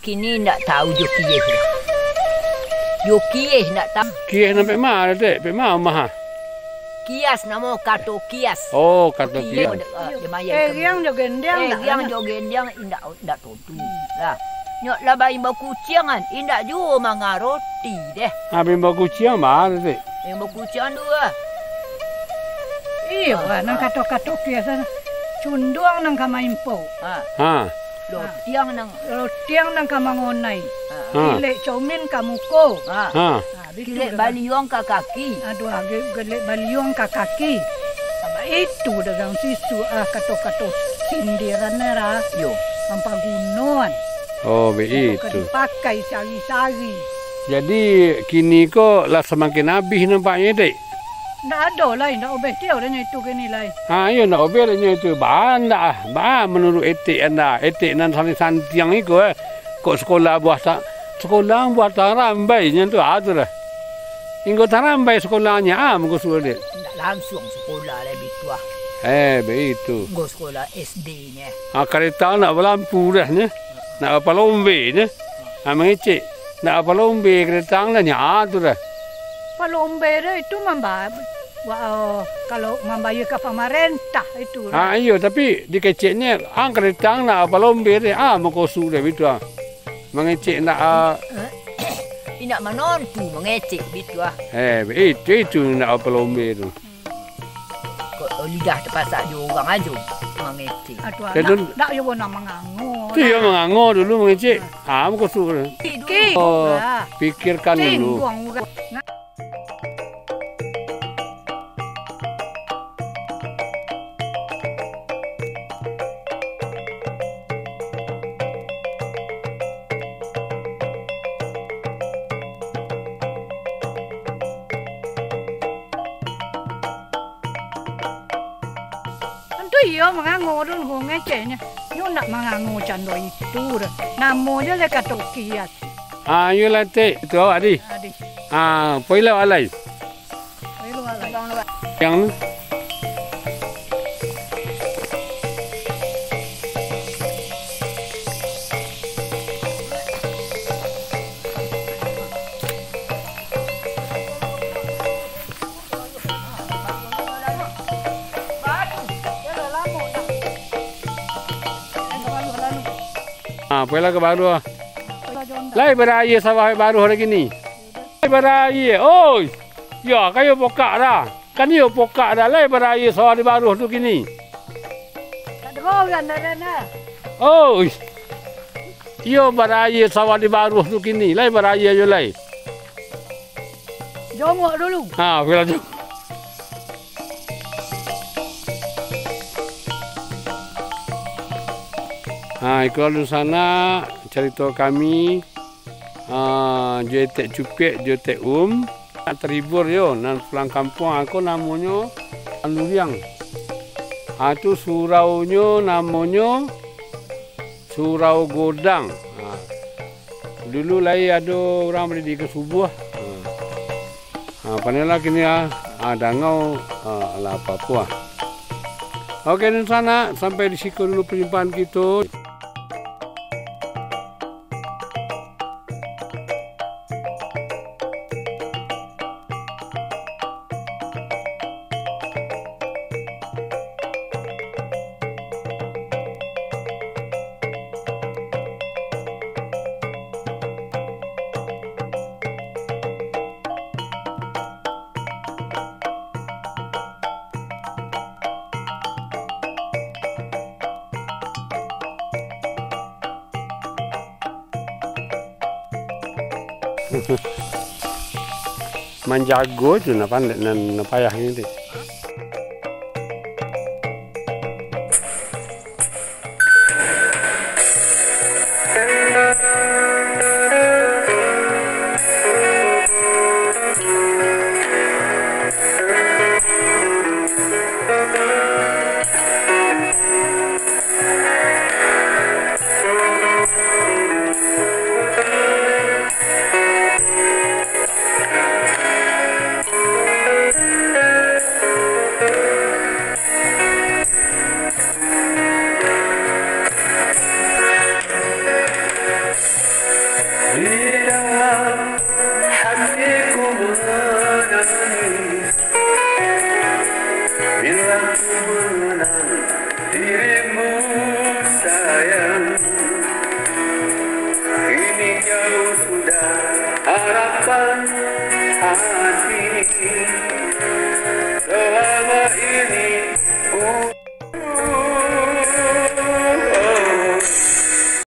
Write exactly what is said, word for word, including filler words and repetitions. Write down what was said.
Kini ndak tahu jo kieh. Jo kieh ndak tahu. Kieh nan pek ma, Dek? Pek ma umah, ah? Kias namo kato kias. Oh, kato kias. Kias. Eh, riang jo gendiang ndak, riang jo gendiang indak, indak tontu. Lah, nyo lah baimbau kuciang kan, indak juo mangaroti deh. Ah, baimbau kuciang ma, Dek? Baimbau kuciang tu lah. Iyo, ah, nan kato-kato kias tu. Cunduang nan ka maimpau. Ha. Ha. Lotiang nan, lotiang nan ka mangonai. Ha. Ha. Kilek comin ka muko. Ha. Ha. Ha, bitu. Kilek baliuang ka kaki. Aduh, kilek baliuang ka kaki. Baitu dagang sisu, ah, kato-kato sindiran lah. Yo. Mampagunoan. Oh, baitu. Ka dipakai sari-sari. Jadi, kini ko lah samakin abih nampaknyo, Dek. Ndak ado lai, ndak obeh tiau dek nyo itu kini lai. Ha, iyo, ndak obeh dek nyo itu. Baa ndak, ah? Baa manuruik etek anda? Etek nan saling santiang iko, eh. Kok sekolah buah ta-, sekolah buah tarambai nyo tu, ah, tu lah. Inggo tarambai sekolahnyo, ah, muko suruah dek. Ndak lansuang sekolah lai bitu, ah. Eh, baitu. Inggo sekolah S D nyo. Ah, kareta ndak balampu dah nyo. Ndak bapalombe nyo. Ah, mangecek. Ndak bapalombe kereta lah nyo, ah, tu dah. Palombe tu itu mamba-, wa-, oh, kalau mambayar ka pamarentah itu. Ah, iyo, tapi dikeceknyo, ang kereta ang ndak bapalombe deh, ah, mangkosuk deh bitu, ah. Mangecek ndak, ah. Indak manontu mangecek bitu, ah. Eh, itu, itu ndak bapalombe tu. Kok lidah tapasak jo urang ajo mangecek. Aduh, ndak, ndak yo nan mangango. Tu yo mangango dulu mangecek. Ha, mangkosuk. Pikir. Oh, pikirkan dulu. Tantu iyo mangango tu ngeceknyo. Nyo ndak mangango cando itu doh. Namo je lah kato kias. Ah, iyo lah, Tek. Itu awak, Di. Ah, Di. Ah, poilah awak lai. Poilah awak lai. Yang tu. Ha, poilah ka baruah. Lai barayie sawah baruah hari kini. Lai barayie, oi. Yo, kayo pokak dah. Kan iyo pokak dah, lai barayie sawah di baruah tu kini. Oi. Iyo barayie sawah di baruah tu kini, lai barayie ajo lai. Jongok dulu. Ha, oke, lanjut. Ha, iko dunsanak carito kami, ha, jo Etek Cupiak, jo Etek Um. Nak taribur yo, nan pulang kampuang, ako namonyo Anduriang. Ha, tu suraunyo namonyo Surau Godang. Ha. Dulu lai ado urang badidik ka subuah. Ha. Ha, panailah kini, ah, ah, dangau, ah, alah apo-apo, ah. Oke, dunsanak, sampai di siko dulu perjumpaan kito. Manjago tu nan pandai, nan, nan payah ni tu.